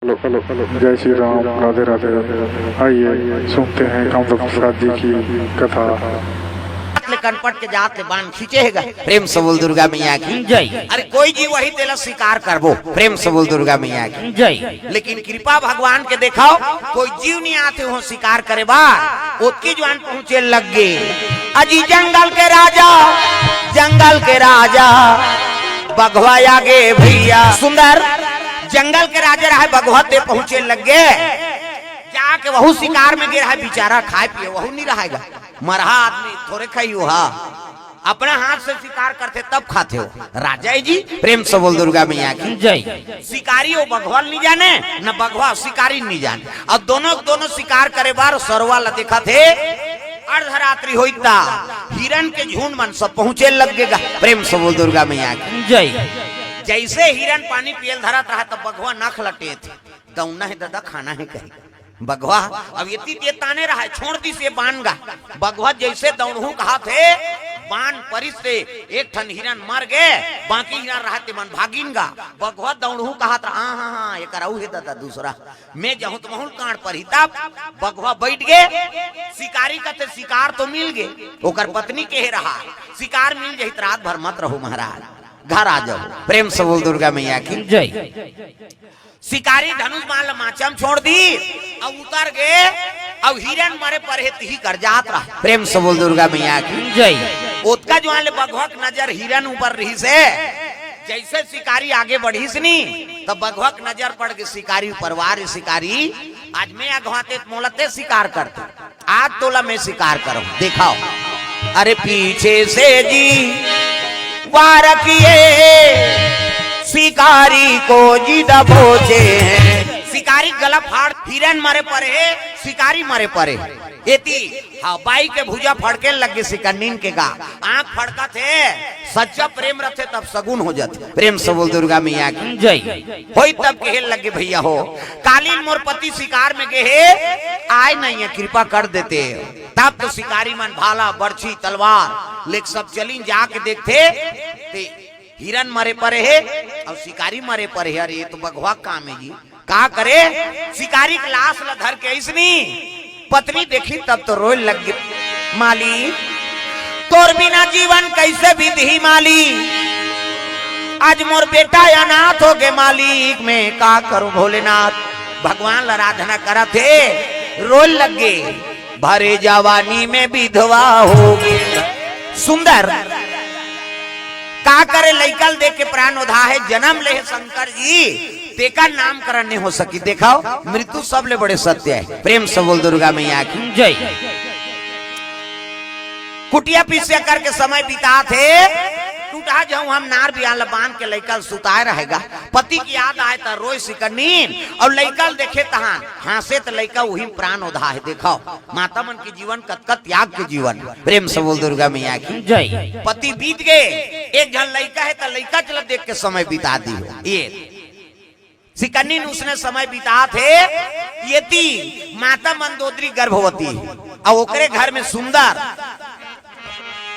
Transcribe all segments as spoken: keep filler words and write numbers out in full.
Hello, hello, hello, जय श्री राम, राधे राधे। आइए, सुनते हैं कामदेव प्रसाद जी की कथा। ले कनपट के जात ले बाण खींचे हे गा। प्रेम से बोल दुर्गा मैया की। जय। अरे कोई जीव वही तेला शिकार करबो। प्रेम से बोल दुर्गा मैया की। जय। लेकिन कृपा भगवान के देखाओ, कोई जीव नहीं आते हो शिकार करे बार। ओतकी जुवान पहुंचे लग गे। अजी जंगल के राजा, जंगल के राजा, बघवा आगे भैया। सुंदर जंगल के राजा रहे, बघवा ते पहुंचे लग गे। जाके वहू शिकार में गे रहा बेचारा, खाए पिए वहू नहीं रहेगा। मरहा आदमी थोरे खाई हो हा, अपना हाथ से शिकार करते तब खाते हो। राजा जी प्रेम से बोल दुर्गा मैया की। जय। शिकारी वो बघवा नहीं जाने, न बघवा शिकारी नहीं जाने। अब दोनों दोनों शिकार करे बार सरवा ला देखा थे। अर्धरात्रि होई ता हिरन के झुंड मन सब पहुंचे लग गेगा। प्रेम से बोल दुर्गा मैया की। जय। जैसे हिरन पानी पियल धरत रहा तब बघवा नख लटे थे। दौड़ना है दादा, खाना है कहीं। बघवा अब ये तीत ये ताने रहा है, छोड़ दी से बान गा। बघवा जैसे दौड़हू कहा थे, बान परिस से एक ठन हिरन मर गे, बाकी हिरन रहा ते मन भागिन गा। बघवा दौड़हू कहा था, हाँ हाँ हाँ, एक रहू है दादा दूसरा, मैं जहूँ तो महूल कांड पर ही तब बघवा बैठ गे। शिकारी कहते शिकार तो मिल गे, ओकर पत्नी कहे रहा, शिकार मिल जाही त रात भर मत रहो महाराज, घर आ जाओ। प्रेम से बोल दुर्गा मैया की। जय। शिकारी धनुष बाण ल माचा म छोड़ दी, अउ उतर गे, अउ हिरन मरे पर हे तिही कर जात रहा। प्रेम से बोल दुर्गा मैया की। जय। ओतका जुवान ले बघवा के नजर हिरन ऊपर रहिस हे। जैसे शिकारी आगे बढ़िस नी, त बघवा के नजर पड़ गे शिकारी ऊपर। वाह रे शिकारी, आज मैं अघवाते त मोला ते शिकार करते, आज तोला मैं शिकार करूं, देखाओ। अरे पीछे से जी वार किए, शिकारी को जी दबोचे हैं। शिकारी गला फाड़, हिरन मरे परे हे, शिकारी मरे परे। एती हाँ, बाई के भुजा फड़के लग गे सिकन्नीन के गा, आंख फड़कत हे। सच्चा प्रेम रथे तब सगुन हो जाथे। प्रेम से बोल दुर्गा मैया की। जय। होई तब कहे लगे भैया हो, कालीन मोर पति शिकार में गे हे, आय नहीं है, कृपा कर देते। तब तो शिकारी मन भाला बरछी तलवार लेके सब चलिन, जाके देखथे ते हिरन मरे परे हे अउ शिकारी मरे परे हे। अरे ये तो बघवा काम है जी, का करे? शिकारी के लाश ला धर के अइसनी पत्नी देखी तब तो रोए लग गे। माली, तोर बिना जीवन कैसे बीतही माली, आज मोर बेटा अनाथ हो गे मालिक, मैं का करूं भोलेनाथ। भगवान ला आराधना करत हे, रोए लग गे। भरे जवानी में विधवा हो गे। सुंदर का करे, लइका ल देख के प्राण ओधा हे, जन्म ले हे शंकर जी, तेकर नामकरण नहीं हो सकी। देखाओ, मृत्यु सबले बड़े सत्य है। प्रेम से बोल दुर्गा मैया की। जय। कुटिया पिसिया करके समय बितात हे, टूटा जाऊं हम नार बियान ल बांध के लइका ल सुताए रहेगा। पति की याद आए त रोए सिकनीन, अउ लइका ल देखे तहान हांसे त लइका उही म प्राण ओधा हे। देखाओ, माता मन के जीवन कतका त्याग के जीवन। प्रेम से बोल दुर्गा मैया की। जय। पति बीत गे, एक झन लइका हे त लइका चला देख के समय बिता दी हो। ये सिकन्नी उसने समय बितात हे, ये ती माता मंदोदरी गर्भवती हे, अउ ओकरे घर में सुंदर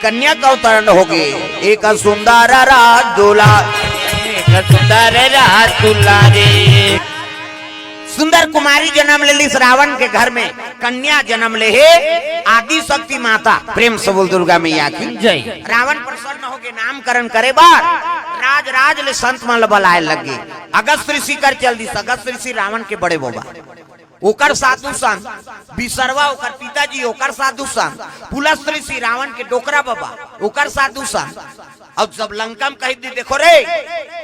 कन्या का अवतरण हो गे। एक सुंदर राज दुलारे, एक सुंदर राज दुलारे। सुंदर कुमारी जन्म ले लिस रावण के घर में, कन्या जन्म ले हे आदि शक्ति माता। प्रेम से बोल दुर्गा मैया की। जय। रावण प्रसन्न हो गे, नामकरण करे बर राज राज ले संत मन ल बलाए लग गे। अगस्त ऋषि कर चल दिस, अगस्त ऋषि रावण के बड़े बाबा, ओकर साधु संत, बिसरवा ओकर पिताजी, ओकर साधु संत, पुलस्त ऋषि रावण के डोकरा बाबा, ओकर साधु संत। अउ जब लंका म कहि दी, देखो रे,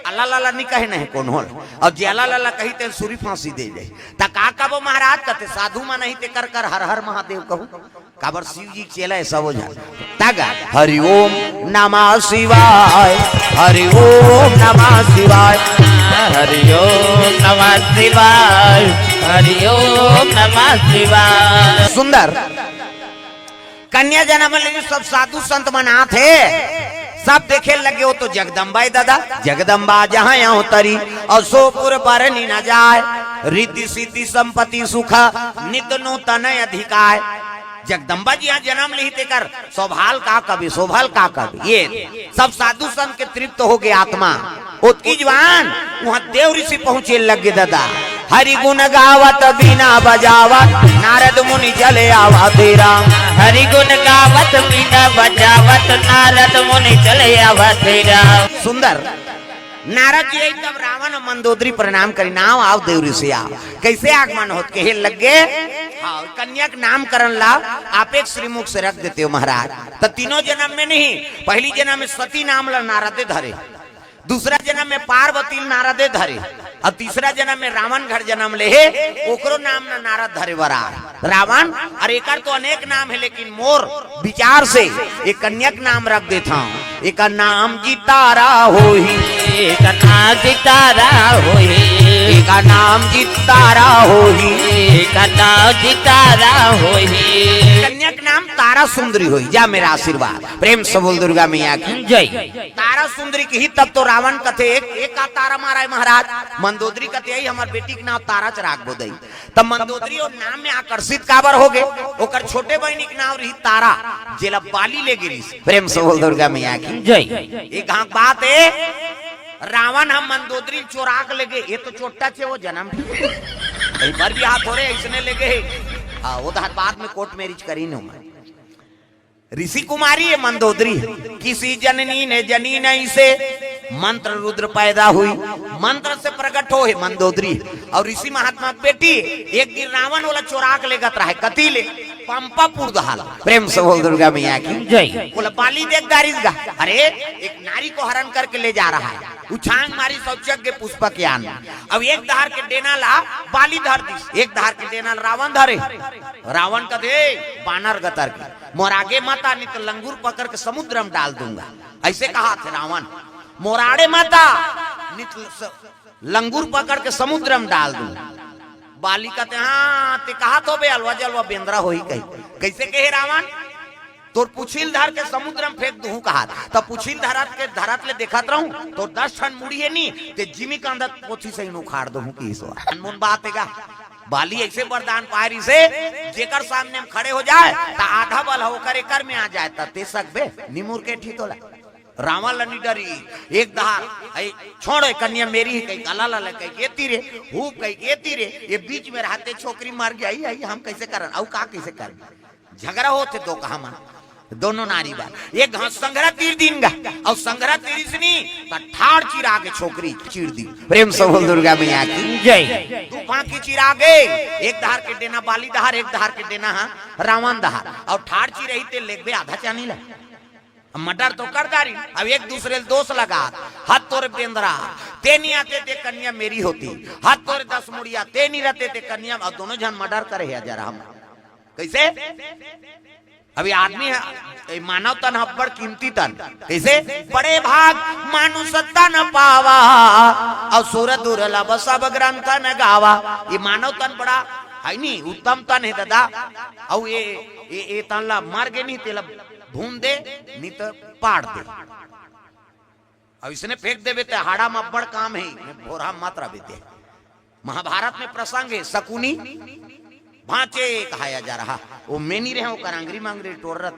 अला लाला नहीं कहे नहीं कोनो ल, अउ जे अला लाला कही ते सूरी फांसी दे जाए, त का कबो महाराज? कहते साधु मन ही ते कर कर हर हर महादेव कहू। काबर शिव जी के चेला है सब झन। तागा हरि ओम नमः शिवाय, हरि ओम नमः शिवाय, हरि ओम नमः शिवाय, हरि ओम नमः शिवाय। सुंदर कन्या जन्म ले सब साधु संत मन आथे, सब देखे लगे हो तो जगदम्बा है दादा, जगदम्बा जहाँ अवतरी, अउ सो पुर बरनि न जाय, रिद्धि सिद्धि संपत्ति सुख नित नूतन अधिकाय। जगदम्बा जी यहाँ जन्म लिही तेकर सौभाल का कवि, शोभल का कवि। ये सब साधु संत के तृप्त हो गे आत्मा। ओतकी जुवान वहाँ देव ऋषि पहुँचे लग गे दादा। हरि गुण गावत बीना बजावत नारद मुनि चले आवा तेरा। हरि गुण गावत बीना बजावत नारद मुनि चले आवा तेरा। सुंदर। नारद जी आई तब रावण अउ मंदोदरी प्रणाम करी, नाव आव देव ऋषि आव। कैसे आगमन होत कहे लगे? हाँ, कन्या के नामकरण ला आप एक श्रीमुख से रख देते हो महाराज। त तीनों जन्म में नहीं, पहली जन्म में सती नाम ला नारदे धरे, दूसरा जन्म में पार्वती नारदे धरे, अउ तीसरा जन्म में रावण घर जन्म ले हे, ओकरो नाम न नारद धरे बरार। रावण, अरे एकर तो अनेक नाम हे, लेकिन मोर विचार से एक कन्या के नाम रख देत हंव। एकर नाम जी तारा होही। एकर नाम जी तारा होही। एकर नाम जी तारा होही। एकर नाम जी तारा होही। कन्या के नाम तारा सुंदरी होही। जा मेरा आशीर्वाद। प्रेम से बोल दुर्गा मैया की जय। तारा सुंदरी कही तब तो रावण कथे, एक, एक का तारा मारा है महाराज? मंदोदरी कथे, "यही हमर बेटी के नाम तारा च राखबो दई।" तब मंदोदरी ओ नाम में आकर्षित काबर हो गे? ओकर छोटे बहिनी के नाम रही तारा, जेला बाली ले गे रिहिस। प्रेम से बोल दुर्गा मैया की जय। एक घाक बात हे, रावण ह मंदोदरी चोरा के ले गे, ये तो चोट्टा चे वो जन्म। कहीं पर भी हाथ हो रहे, इसने ले गे। हाँ, वो तो बाद में कोर्ट मैरिज करी नो मैं। ऋषि कुमारी हे मंदोदरी, किसी जननी ने जनी नहीं से मंत्र रुद्र पैदा हुई, मंत्र से प्रकट हो हे मंदोदरी। अउ ऋषि महात्मा के बेटी, एक दिन रावण ओला चोरा के लेगत रहे, कती ले? पंपापुर दहाल। प्रेम से बोल दुर्गा मैया की जय। ओला बाली देख डारिस गा, अरे एक नारी को हरण करके ले जा रहा है। उछांग मारी सौचक के पुष्पक यान। अब एक धार के डेना ला बाली धर दिस, एक धार के डेना ला रावण धरे। रावण कथे, "बानर गतर के, मोर आगे मत आ, नहीं तो लंगूर पकड़ के समुद्र में डाल दूंगा।" ऐसे कहा थे रावण, "मोर आड़े मत आ, नहीं तो स-, लंगूर पकड़ के समुद्र में डाल दूंगा।" बाली कथे, "हाँ, ते कहा तो बे अलवा जलवा बेंदरा होही कही।" कैसे कहे रावण? "तोर पुछिल धर के समुद्र में फेंक दूहूं कहा।" तब पुछिल धरत के धरत ले देखत रहूं, तो दस ठन मुड़ी हे नी, ते जिमी कांदत पोथी से ही उखाड़ दूहूं कि ईश्वर। अनमोल बात हे गा। बाली ऐसे वरदान पाए रिहिसे, जेकर सामने में खड़े हो जाए, त आधा बल ह ओकर एकर में आ जाए, त ते सकबे, निमुर के ठीक होला। रावण ल नि डरी, एक दहार, "ऐ, छोड़, ए कन्या मेरी ही," कहिके अला ला कहिके एती रे, हूप कहिके एती रे, ये बीच में रहते छोकरी मर गई, आई, आई, हम कैसे करन, अउ का कैसे करन? झगड़ा होथे दो कहा मन, दोनों नारी बार। एक घांव संघरा तीर दिन गा, अउ संघरा तीरिस नी, त ठाड़ चिरा के छोकरी चीर दी। प्रेम से बोल दुर्गा मैया की जय। दू फांकी चिरा गे, एक धार के डेना बाली दहार, एक धार के डेना हा रावण दहार, अउ ठाड़ चिरही ते लेगबे आधा चानी ला। अब मर्डर तो कर डारी, अब एक दूसरे ल दोष लगा, "हत तोर बेंदरा, ते नी आते ते कन्या मेरी होती, हत तोर दस मुड़िया, ते नी रहते ते कन्या।" अब दोनों झन मर्डर करे हे जरा हम। कैसे? अभी आदमी हे, ए, मानव तन ह अब्बड़ कीमती तन। कैसे? "बड़े भाग मानुष तन पावा, अउ सुर दुर्लभ सब ग्रंथ न गावा।" ये मानव तन बड़ा हे नी, उत्तम तन हे दादा। अउ ये, ये, ये तन ला मर गे नी, तेला भून दे, नी त पाड़ दे। अउ इसने फेंक देबे त हाड़ा म अब्बड़ काम हे, भोरहा मत रह बेटे। महाभारत में प्रसंग हे, शकुनी भांचे कहाया जा रहा, वो मेनी रहे, वो करांगरी मांगरी टोर रहते।